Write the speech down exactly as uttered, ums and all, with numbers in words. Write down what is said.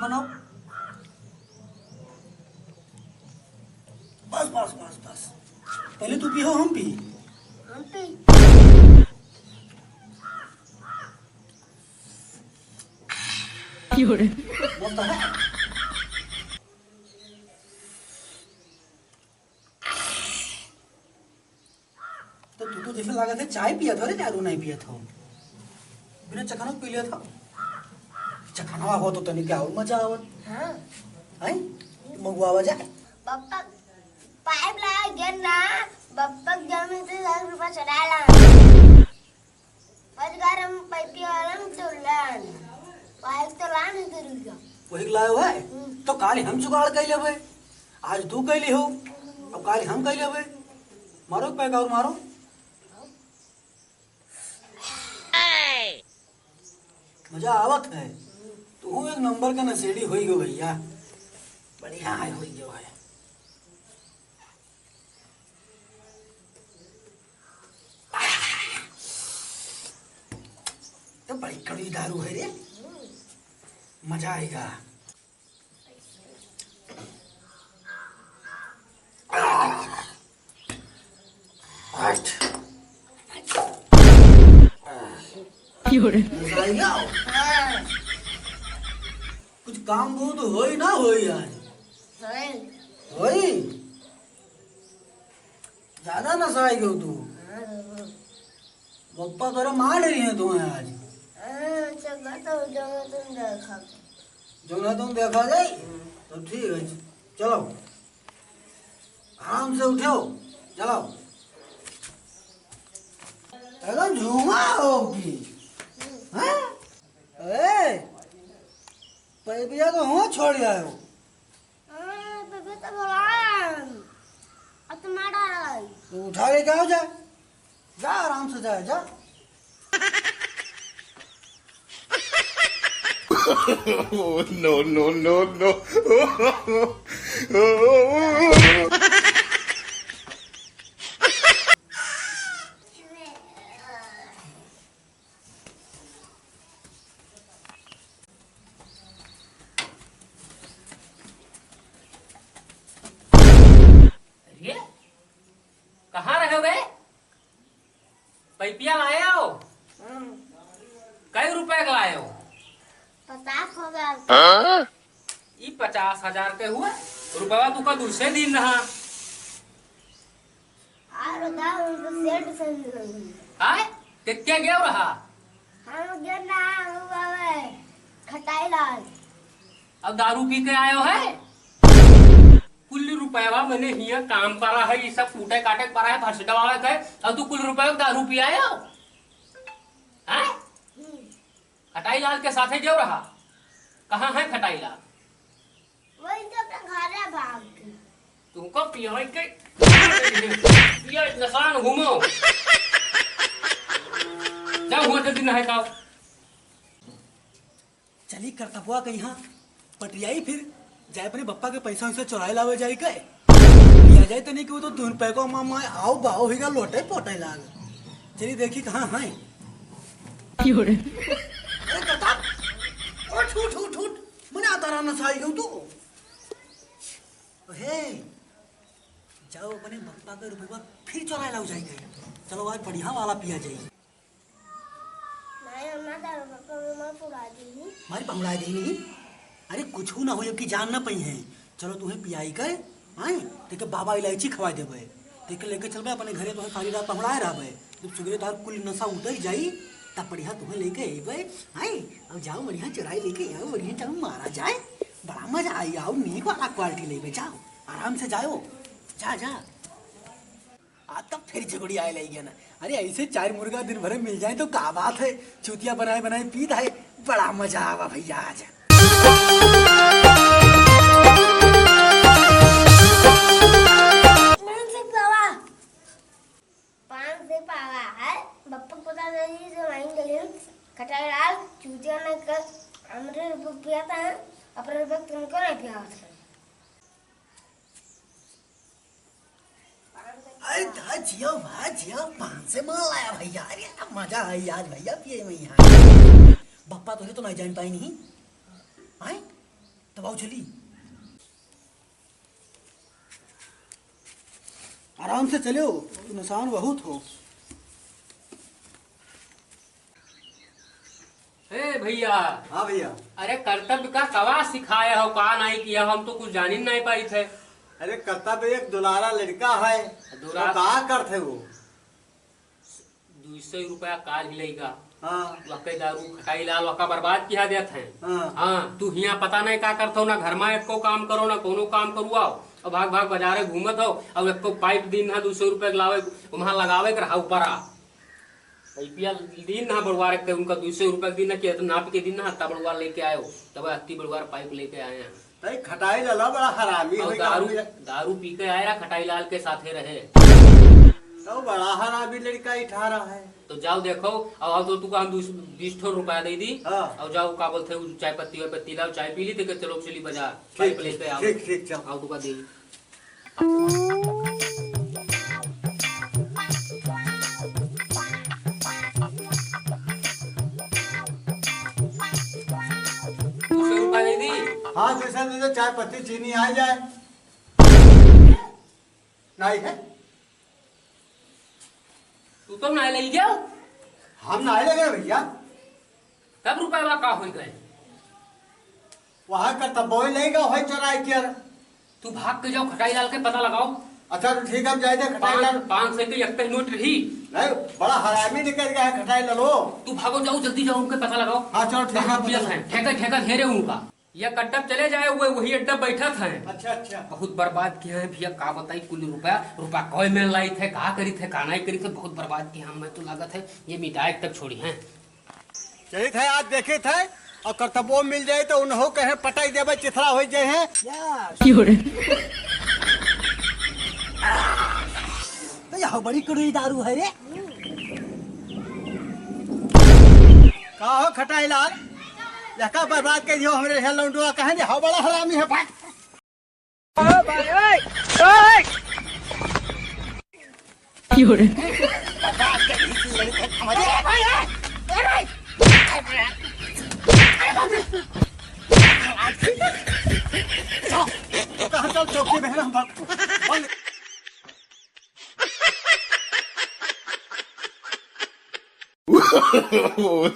बनाओ। बस, बस, बस, बस। पहले तू पी हो, हम पी? हम पी। क्यों रे? मस्त है। तो तू तो जैसे लागत है चाय पियत हो रे, दारू नहीं पियत हो। बिना चखना पी लिया था। चखना हो तो तनी क्या और मजा आवत। हाँ। हैं? मंगवावा जा। बप्पा, पाइप लगा गिर ना, बप्पा के जमीन से दस रुपया चुरा ला। आज गार हम पाइप के वाला में तो लान। पाइप तो लान है जरूर का। वही लायो है? हम्म। तो काल हम जुगाड़ कर लेबे। आज तू कैली हो, अब काल हम कैली हवे। मारो एक पैग और मारो। मजा आवत है। तू एक नंबर का नशेड़ी होई गो भैया, बढ़िया है, होई गो है। तो बड़ी कड़वी दारू है रे, मजा आएगा। हट। क्यों रे? भैया, कुछ काम बहुत होई ना होई आज? होई। होई? ज्यादा नसाई गयो तू। हाँ, हाँ। बप्पा तोरे मार रही है तुम्हें आज। हाँ, अच्छा, बताओ, जौन तुम देखा। जौन तुम देखा जाए? हम्म। तो ठीक है, चलो। आराम से उठो, चलो। एकदम झूमा हो की। हम्म। हैं? ए, पैबिया तो हुआ छोड़ आयो। हाँ, तभी तो बोला है। अब तुम्हारा है। तो उठा के जाओ, जा। जा, आराम से जा, जा। Oh, no, no, no, no। अरे, कहाँ रहे बे? पैपिया लायो? हम्म। कै रुपया के लायो? पचास हजार। हाँ? ई पचास हजार के हुआ? रुपया तू का दूसरे दिन रहा। अरे दादा, उनको सेठ से मिलल। आय? के, के गयो रहा? हम गयो ना, हम बाबा खटाई लाल। अब दारू पी के आयो है? कुल रुपया मने हियाँ काम परा है, ई सब कूटे काटे परा है, फर्श डबावे के, अब तू कुल रुपया दारू पी आयो? हैं? हम्म। खटाई लाल के साथे गयो रहा? कहाँ है खटाई लाल? वही तो अपने घरे भाग गए। तुमको पियाई के, ये नसान घूमो। जाओ, हुआ जल्दी नहाए खाओ। चली करतबुआ के यहाँ पटियाई, फिर जाए अपने बप्पा के पैसा वैसा चुराए लावे जाए के। पिया जाए तो नहीं कि वो तो धुन पैको मामा आओ बाओ ही का लोटे पोटे लाग। चली देखी कहाँ है। क्यों रे? अरे करता, उठ, उठ, उठ, उठ। मने आता रहा नसाई गयो तू। हे, जाओ अपने बप्पा के रुपया फिर चुराए लाओ जाए के। चलो आज बढ़िया वाला पिया जाए। नहीं, हम ना दारू, पापा हमारे पहुँचा देंगे। हमारी पहुँचा देंगे नहीं। अरे कुछ ना हो, जबकि जान ना पई है। चलो तुम्हें पियाई के, आए, तेके बाबा इलायची खवाए देबे। तेके लेके चलबे अपने घरे, तुम्हें सारी रात पहुँचाए रहबे। जब सुबह तार कुल नशा उतर जाई, तब बढ़िया तुम्हें लेके अइबे। आए, अब जाओ बढ़िया चुराई लेके आओ, बढ़िया चलो मारा जाए। बड़ा मजा आई, आओ नीक वाला क्वालिटी लेबे, जाओ आराम से जाओ। जा, जा। आज तो फिर झगड़ी आए लग गया ना। अरे ऐसे चार मुर्गा दिन भर में मिल जाए तो का बात है, चूतिया बनाए बनाए पीत है, बड़ा मजा आवा भैया आज। पान से पावा, पान से पावा है, बप्पा को पता नहीं जो वहीं गए, खटाई लाल, चूतिया ने कर, हमरे रुपये पिया था, अपने रुपये तुमको नहीं पिया था। अरे दा जियो, वाह जियो, पान से माल लाया भैया। अरे अब मजा आई आज भैया पिए में यहाँ। बप्पा तो है तो नहीं जान पाई नहीं। आए? आओ चली। आराम से चलो, नुकसान बहुत हो। ए भैया। हाँ भैया। अरे कर्तव्य का कवा सिखाए हो, का नाहीं किया, हम तो कुछ जानिन नाहीं पाइत है। अरे कर्तव्य एक दुलारा लड़का है। दुलारा। तो का करत है वो? दुई सौ रुपया काल ही लइगा। हाँ। वक्के दारू खटाई लाल वक्का बर्बाद किहा देत है। हाँ। हाँ, तू हियाँ पता नहीं का करत हो, ना घर मा एक्को काम करो, ना कोनो काम करुआओ। अब भाग भाग बजारे घूमत हो, अब एक्को पाइप दीन ना दुई सौ रुपया के लावे, वहाँ लगावे के रहा ऊपर आ। पाइपिया दीन ना बड़ुआर के उनका दुई सौ रुपया दीन ना कि नाप के दीन ना हत्ता बड़ुआर लेके आयो, तब हत्ती बड़ुआर पाइप लेके आए हैं। तई खटाई लाल बड़ा हरामी और होई दारू, का। दारू पी के आया, खटाई लाल के साथे रहे। तो बड़ा हरामी लड़का ही ठहरा है। तो जाओ देखो, अब आओ तो तुका हम बीस, बीस ठो रुपया दे दी। हाँ। और जाओ का बोलते हैं, चाय पत्ती वाय पत्ती लाओ, चाय पी ली, तो चलो चली बाजार, ठीक, पाइप लेके आओ। ठीक, ठीक, चल। आओ तुका दे दी। दो सौ रुपया दे दी। हाँ, दो सौ दे दो, चाय पत्ती चीनी आ जाए। नहीं है। तू तो नाहीं लइ गयो। हम नाहीं लइ गए भैया। तब रुपया का होइ गए? वहाँ का तब बोए लइ गए, वही चोराई किया। तू भाग के जाओ, खटाई लाल के पता लगाओ। अच्छा, तो ठीक है, हम जाए थे खटाई लाल। पाँच सौ के एक नोट रही। नहीं, बड़ा हरामी निकल गया है खटाई लाल वो। तू भागो, जाओ, जल्दी जाओ, उनके पता लगाओ। हाँ, चलो, ठीक है, कहाँ पियत हैं? ठेका, ठेका घेरे उनका। ये अड्डा चले जाए हुए, वही अड्डा बैठत हैं। अच्छा, अच्छा। बहुत बर्बाद किहा है भैया, का बताई, कुल रुपया, रुपया कोई में लाइत है, का करित है, का नाहीं करित है, बहुत बर्बाद किहा है, मैं तो लागत है, ये मिटाए तक छोड़ी हैं। चलित है, आज देखित है, और करतबो मिल जाए तो उन्हों कहे पटाई देबे, चिथरा होइ जाए हैं। या। क्यों रे? तो यह बड़ी कड़वी दारू है रे। का हो खटाई लाल, लका बर्बाद कर दियो हमरे हेल लौंडुआ, कहे नहीं, हाँ बड़ा हरामी है, भाग। ओ भाई, ओए, ओए। क्यों रे? कहाँ चल चौकी में है ना, हम भाग। Oh,